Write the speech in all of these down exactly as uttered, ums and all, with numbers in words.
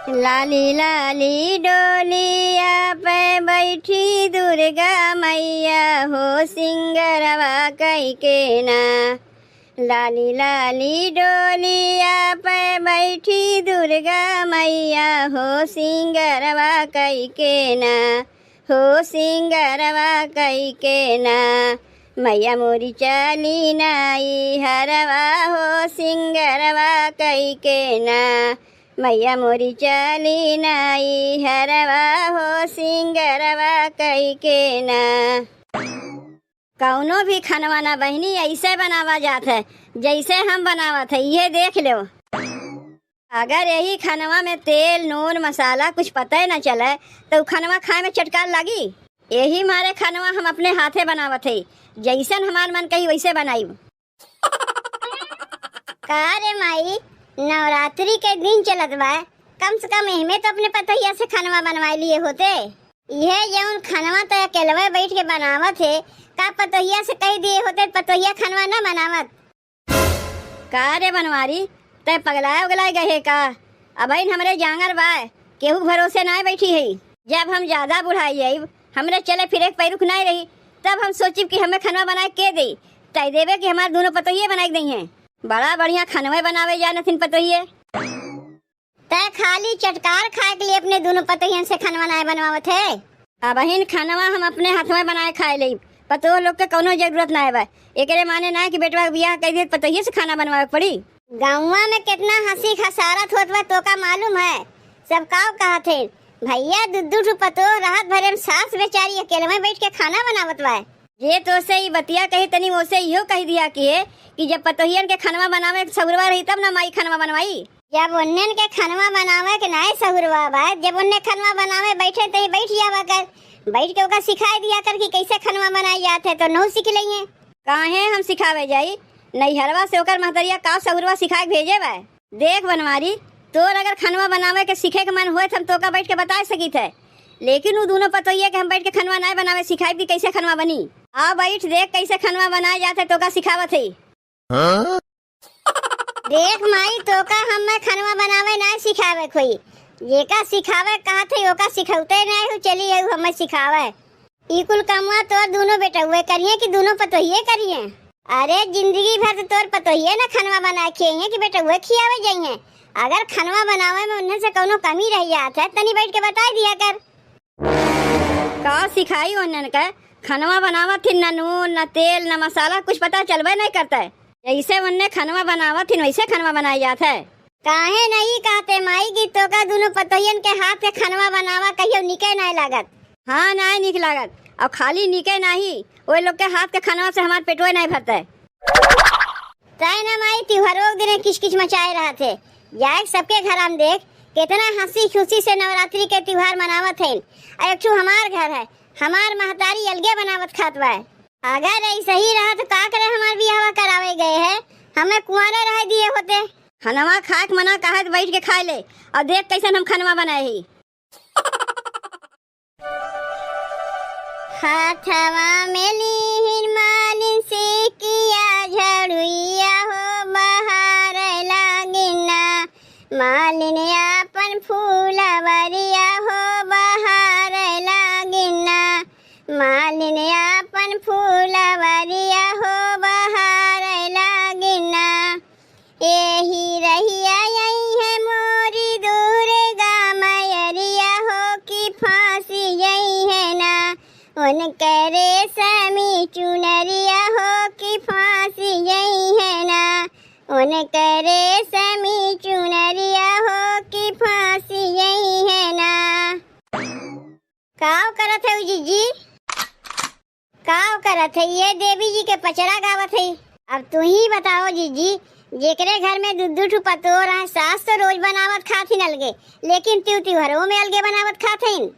लाली लाली डोलिया पे बैठी दुर्गा मैया हो सिंगरवा कइके ना। लाली लाली डोलिया पे बैठी दुर्गा मैया हो सिंगरवा कइके ना। हो सिंगरवा कइके ना। मैया मोरी चली नाई हरवा हो सिंगरवा कइके ना। मैया मोरी चली नाई हरवा हो सिंगरवा कइके ना। कउनो भी खनवा ना बहिनी अइसे बनावा जात है, जइसे हम बनावत है, इहे देख लेव। अगर यही खनवा में तेल, नून, मसाला कुछ पतै न चलै, त उ खनवा खाए में चटकार लागी। यही मारे खनवा हम अपने हाथे बनावत है, जइसन हमार मन कही वइसे बनाइब। का रे माई, नवरात्रि के दिन चलत बा, कम से कम एहमे तो अपने पतोहिया से खनवा बनवाइ लिए होते। इहे जउन खनवा त अकेलवे बैठ के बनावत है, का पतोहिया से कहि दिए होते, पतोहिया खनवा न बनावत? का रे बनवारी, तै पगलाए उगलाए गए है का? अबहिन हमरे जांगर बा, केहू भरोसे नाय बैठी है। जब हम ज्यादा बुढ़ाई जाइब, हमरे चले फिरे के पैरुख नाय रही, तब हम सोचिब कि हमें खनवा बनाए के देई। तै देबे कि हमार दुनो पतोहिए बनाए के दइहें। बड़ा बढ़िया खनवे बनावे जानत हिन पतोहिए। तै खाली चटकार खाए के लिए अपने दुनो पतोहियन से खनवा नाय बनवावत है। अबहिन खनवा हम अपने हाथवे बनाए खाए लेब। पतोह लोग के कउनो जरूरत नाय बा। एकरे माने नाय कि बेटवा के बियाह कइ दिए त पतोहिए से खाना बनवावे के पड़ी। गउँवा में केतना हँसी खसारत होत बा, तोका मालूम है? सब काव कहत है, "भइया, दू दू ठो पतोह रहत भरे में सास बेचारी अकेलवे बैठ के खाना बनावत बा।" जे तोसे ई बतिया कही, तनी ओसे इहो कहि दिया कि, कि जब पतोहियन के खनवा बनावे के सहुरवा रही, तब ना माई खनवा बनवाई। जब उन्हन के खनवा बनावे के नाय सहुरवा बा, जब उन्हें खनवा बनावे बैठे, तहीं बैठ जावा कर, बैठ के ओका सिखाए दिया कर कि कइसे खनवा बनाई जात है, तो नहू सीख लइहें। काहे हम सिखावे जाई? नैहरवा से ओकर महतरिया का सहुरवा सिखाए के भेजे बा? देख बनवारी, तोर अगर खनवा बनावे के सीखे के मन होए, त हम तोका बैठ के बताए सकित है, लेकिन उ दुनो पतोहिए के हम बैठ के खनवा नाय बनावे सिखाइब कि कइसे खनवा बनी। आ बैठ, देख कइसे खनवा बनाए जात है, तोका सिखावत है। हाँ? देख माई, तोका हम्मे खनवा बनावे नाय सिखावे कोई। जेका सिखावे कहत है, ओका सिखौते नाय हो, चली आऊ हम्मे सिखावे। ई कुल कमवा तोर दुनो बेटउए करिहें कि दुनो पतोहिए करिहें? अरे, जिंदगी भर तो तोर पतोहिए ना खनवा बनाए खियइहें कि बेटउए खियावे जइहें। अगर खनवा बनावे में उन्हन से कउनो कमी रहि जात है, तनी बैठ के बताए दिया कर। का सिखाई ओन्हन के? खनवा बनावत हिन, न नून, न तेल, न मसाला, कुछ पता चलबे नहीं करता है। जैसे ओन्हन खनवा बनावत हिन, वैसे खनवा बनाई जात है। काहे नहीं कहते माई कि तोका दुनो पतोहियन के हाथ के खनवा बनावा कहियो निके नहीं लागत। हाँ, नहीं निक लागत। और खाली निके नहीं, ओए लोग के हाथ के खनवा से हमार पेटवे नहीं भरता है। तय ना माई, त्योहारों के दिने किच किच मचाए रहत है। जाए सबके घर हम देख, कितना हंसी खुशी से नवरात्रि के त्योहार मनावत हैं। और एक ठो हमार घर है, हमार महतारी अलगे बनावत खात बा। अगर ऐसे ही रहा तो का करे हमार बियाहवा करावे गए है, हमें कुंवारे रह दिए होते। खनवा खाए के मना कहे तो बैठ के खाए ले, और देख कैसन हम खनवा बनाए ही। हाथवा में लीहिन मालिन सिकिया झड़ुइया हो बहार लागिन ना। मालिन आपन फूलवरिया हो बहार लागिन ना। मालिन आपन फूलवरिया हो बहार लागिन ना। एही रहिया अइहें मोरी दुर्गा मयरिया हो कि फांसी जइहें ना। उनके रेशमी चुनरिया हो कि फांसी जइहें ना। उनके रेशमी चुनरिया हो कि फांसी जइहें ना। काव करत है जिज्जी? काव करत है? ये देवी जी के पचरा गावत है। अब तू ही बताओ जिज्जी, जेकरे घर में दू दू ठो पतोह रहे, सास तो रोज बनावत खाथिन अलगे, लेकिन त्यू त्योहारों में अलगे बनावत खाथिन।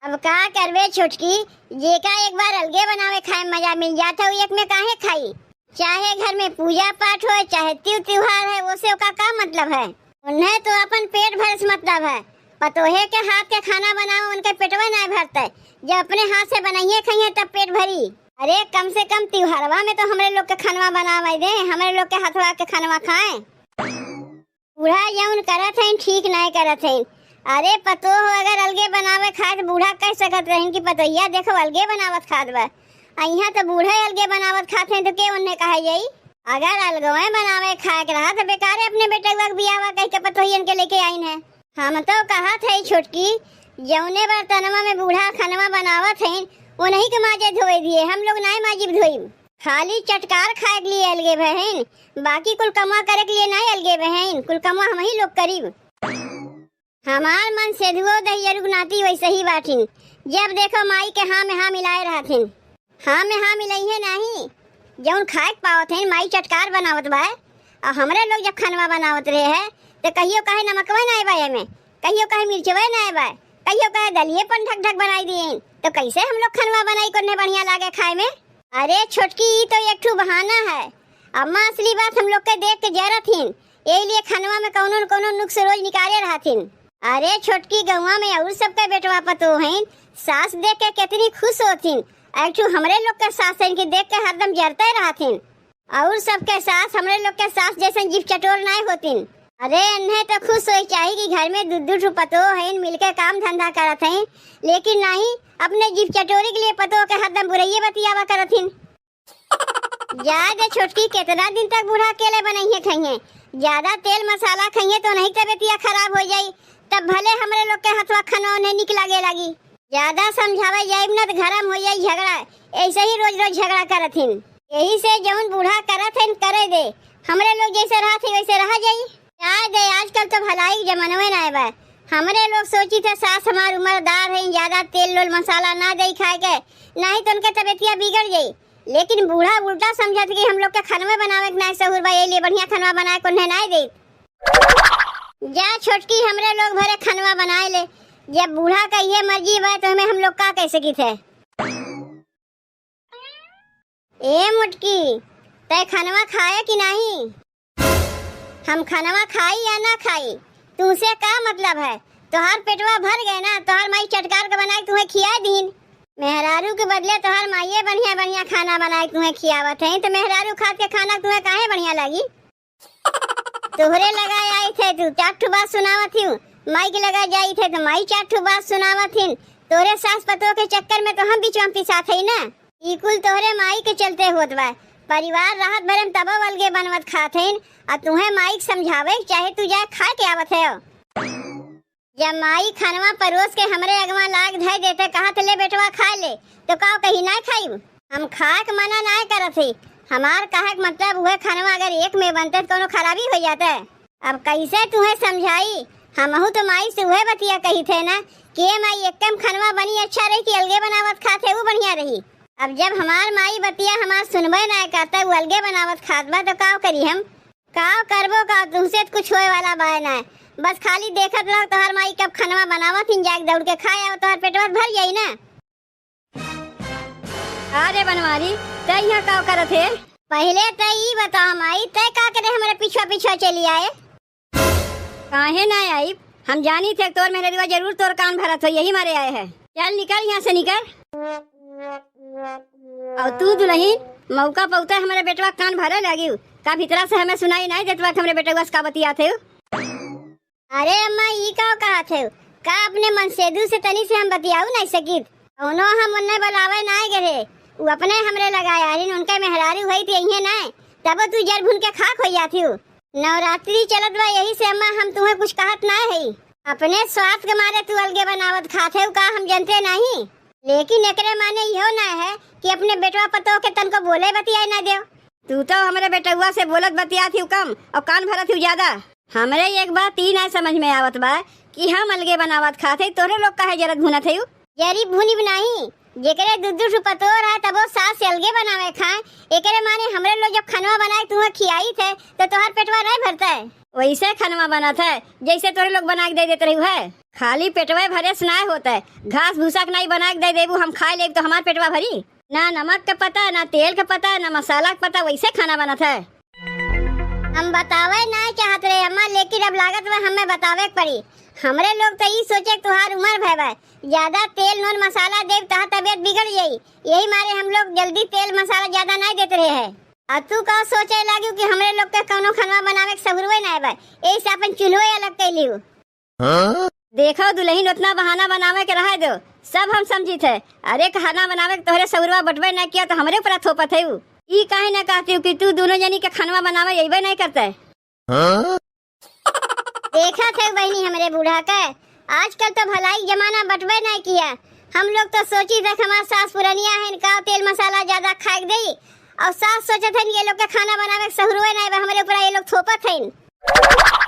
अब का करबे छोटकी, जेका एक बार अलगे बनावे खाए में मजा मिल जात है, उ एक में काहे खाई? चाहे घर में पूजा पाठ होए, चाहे त्यू त्योहार है, ओसे ओका का मतलब है? उन्हें तो अपन पेट भरे से मतलब है। पतोहे के हाथ के खाना बनाओ, उनके पेटवे नाय भरते। जब अपने हाथ से बनाइए खाइए तब पेट भरी। अरे कम से कम त्योहारवा में तो हमरे लोग के खानवा बनावे दे, हमरे लोग के हाथवा के खानवा खाए। बूढ़ा जौन करत हइन, ठीक नाय करत हइन। अरे, पतोह अगर अलगे बनावे खाए, त बूढ़ा कह सकत रहिन कि पतोहिया देखो, अलगे बनावत खात बा। आ इहाँ त बूढ़ा अलगे बनावत खात हइन, त के ओन्हे कहा जाई? अगर अलगवे बनावे खाए के रहा, त बेकारे अपने बेटवा के बियाहवा कह के पतोहियन के लेके आइन है। हम तो कहत है छोटकी, जौने बर्तनवा में बूढ़ा खनवा बनावत हइन, ओनही के माजे धोए दिए, हम लोग नाय माजिब धोइब। खाली चटकार खाए के लिए अलगे भए हइन, बाकी कुल कमवा करे के लिए नाय अलगे भए हइन, कुल कमवा हमही लोग करीब। हमार मनसेधुओ दहियरू के नाती वैसे ही बाटिन, जब देखो माई के हाँ में हाँ मिलाए रहथिन। हाँ में हाँ मिलइहे नाही, जौन खाए के पावत हइन, माई चटकार बनावत बा। आ हमरे लोग जब खनवा बनावत रहे है, त कहियो कहे नमकवे नाय बा एमे, कहियो कहे मिर्चवे नाय बा, कहियो कहे दलिये पन ढक ढक बनाई दिए। त कैसे हम लोग खनवा बनाई, कोन्हे बढ़िया लागे खाए में? अरे छोटकी, ई तो एक ठू बहाना है। अम्मा असली बात हम लोग के देख के जरत हिन, यही लिए खनवा में कौनो न कौनो नुक्स रोज निकाले रहथिन। अरे छोटकी, गौवा में और सबके बेटवा पतोह हइन, सास देख के कितनी खुश होथिन। एक ठू हमरे लोग के सास हइन कि देख के हरदम जरते रहथिन। और सबके सास हमरे लोग के सास जैसन जीभ चटोर नाय होतिन। अरे, एन्हे तो खुश होए चाही कि घर में दू दू ठो पतोह हइन, मिलके काम धंधा करत हइन, लेकिन नाही, अपने जीभ चटोरी के लिए पतोह के हरदम बुरइये बतियावा करत हिन। जाए दे छोटकी, केतना दिन तक बूढ़ा अकेले बनइहे खइहे? ज्यादा तेल मसाला खइहे तो ओनही तबियतिया खराब होइ जाई, तब भले हमरे लोग के हथवा खनवा ओन्हे निक लागे लागी। ज्यादा समझावे जाइब ना त घरम होइ जाई झगड़ा, ऐसे ही रोज रोज झगड़ा करत हिन। यही से जौन बूढ़ा करत हइन करे दे, हमरे लोग जैसे रहत ही वैसे रहा जाई। जाए दे, आजकल तो भलाई के जमानवे नाय बा। हमरे लोग सोचित है सास हमार उम्रदार हइन, ज्यादा तेल लोल मसाला ना देई खाए के, नाही तो उनके तबियतिया बिगड़ जाई। लेकिन बूढ़ा उल्टा समझत कि हम लोग के खनवे बनावे के नाय सहूर बा, ये लिए बढ़िया खनवा बनाए कोन्हे नाय दे। जा छोटकी, हमरे लोग भरे खनवा बनाए ले। जब बूढ़ा क इहे मर्जी बा, तो हमें हम लोग का कह सकित है? ए मोटकी, तै खनवा खाए कि नाही? हम खनवा खाई या ना खाई, तुमसे का मतलब है? तोहार पेटवा भर गए ना, तोहार माई चटकार के बनाए के तुम्हें खिया दीन। मेहरारू के बदले तोहार माइये बढ़िया बढ़िया खाना बनाए के तुम्हें खियावत है, तो मेहरारू खात के खाना तुम्हें काहे बढ़िया लागी? तोहरे लगा आई थे तू, चार ठो बात सुनावत ही, माई के लगा जाई थे तो माई चार ठो बात सुनावत हिन। तोहरे सास पतोह के चक्कर में तो हम बीच में पिसात हई ना। ई कुल तोहरे माई के चलते होत बा। परिवार रहत भरे में तबो अलगे बनवत खात हईन, आ तुहे माई के समझावे के चाहे तू जाए खाए के आवत है। जब माई खनवा परोस के हमरे अगवा लाग धइ देते, कहत, "ले बेटवा, खाए ले," तो काव कही, "नाय खाइब।" हम खाए के मना नाय करत ही। हमार कहे के मतलब, उहे खनवा अगर एक में बनते तो कौनो खराबी हो जाते। अब कैसे तुहे समझाई? हमहू तो माई से उहे बतिया कही थे ना कि ए माई, एक्के में खनवा बनी अच्छा रही कि अलगे बनावत खात है, उ बढ़िया रही। अब जब हमार माई बतिया हमार सुनबे नाय करता, उ अलगे बनावत खात बा, तो काव करी हम? काव करबो का, तुमसे त कुछ होए वाला बाय ना। बस खाली देखत रहो, तोहार माई कब खनवा बनावत हिन, जाके दौड़ के खाए आओ, तोहार पेटवा भर जाई ना। अरे बनवारी, तै यहाँ काव करत है? पहले तै ई बता माई, तै का करे हमरे पीछा पीछा चली आए? काहे ना आई? हम जानी थे तोर मेहररुआ जरूर तोर कान भरत हो, यही मारे आए है। चल निकल यहाँ से, निकल। और तू दुलहिन, मौका पौते हमरे बेटवा कान भरे लागिउ। का भीतरा से हमें सुनाई नाय देत बा कि हमरे बेटवा से का बतियात है? अरे अम्मा, ई का कहत है? का अपने मनसेदू से तनी से हम बतियाऊ नाय सकित? कौनो हम उन्ने बुलावे नाय गए रहे, उ अपने हमरे लगाए आहिन, उनके मेहरारू होई थी इहे नाय, तबो तू जल भून के खाक हो जाती हूँ। नवरात्रि चलत बा, यही से अम्मा हम तुम्हें कुछ कहत ना है। अपने स्वार्थ के मारे तू अलगे बनावत खात है, का हम जनते नहीं? लेकिन एकरे माने इहो ना है कि अपने बेटवा पतोह के तनको बोले बतियाए ना देव। तू तो हमरे बेटवा से बोलत बतियात ही कम और कान भरत ही ज्यादा। हमरे एक बात ई ना समझ में आवत बा कि हम अलगे बनावत खात है, तोरे लोग काहे जरत भुनत है? जरी भुनिब नहीं, जेकरे दू दू ठो पतोह रहे, तबो सास से अलगे बनावे खाए। एकरे माने हमरे लोग जब खनवा बनाए तुहे खियाई थे, तो तोहार पेटवा नहीं भरता है। वैसे खनवा बनत है, जैसे तोरे लोग बना के दे देत रही है। खाली पेटवा भरे से नाय होत है, घास भूसा के नाई बना के दे देबू, हम खाए लेब तो हमार पेटवा भरी? ना नमक के पता, ना तेल के पता, ना मसाला के पता, वैसे खाना बनत है। हम बतावे नाय चाहत रहे अम्मा, लेकिन अब लागत बा हमें बतावे के पड़ी। हमरे लोग तो ई सोचे कि तुहार उम्र भय बा, ज्यादा तेल नून मसाला देब तहा तबियत बिगड़ जाई, यही मारे हम लोग जल्दी तेल मसाला ज्यादा नाय देत रहे हैं। आ तू का सोचे लागिउ कि हमरे लोग के कउनो खनवा बनावे के सहुरवे नाहीं बा, एही से आपन चूल्हवे अलग कइ लिउ। हाँ? देखउ दुलहिन, ओतना बहाना बनावे के रहे देउ, सब हम समझित है। अरे, खाना बनावे के तोहरे सहुरवा बटबे नाहीं किया त हमरे ऊपर थोपत है उ। ई काहे न कहतिउ कि तू दुनो जनी के खनवा बनावे अइबे नाहीं करते। हाँ? देखत है बहिनी हमरे बूढ़ा के, आजकल तो भलाई जमाना बटबे नाहीं किया। हम लोग तो सोचित है कि हमार सास पुरनिया है, इनका तेल मसाला ज्यादा खाए के देई, अउर सास सोचत है ये लोग के खाना बनावे के सहुरवे नाहीं बा, हमरे ऊपर ये लोग थोपत हैं।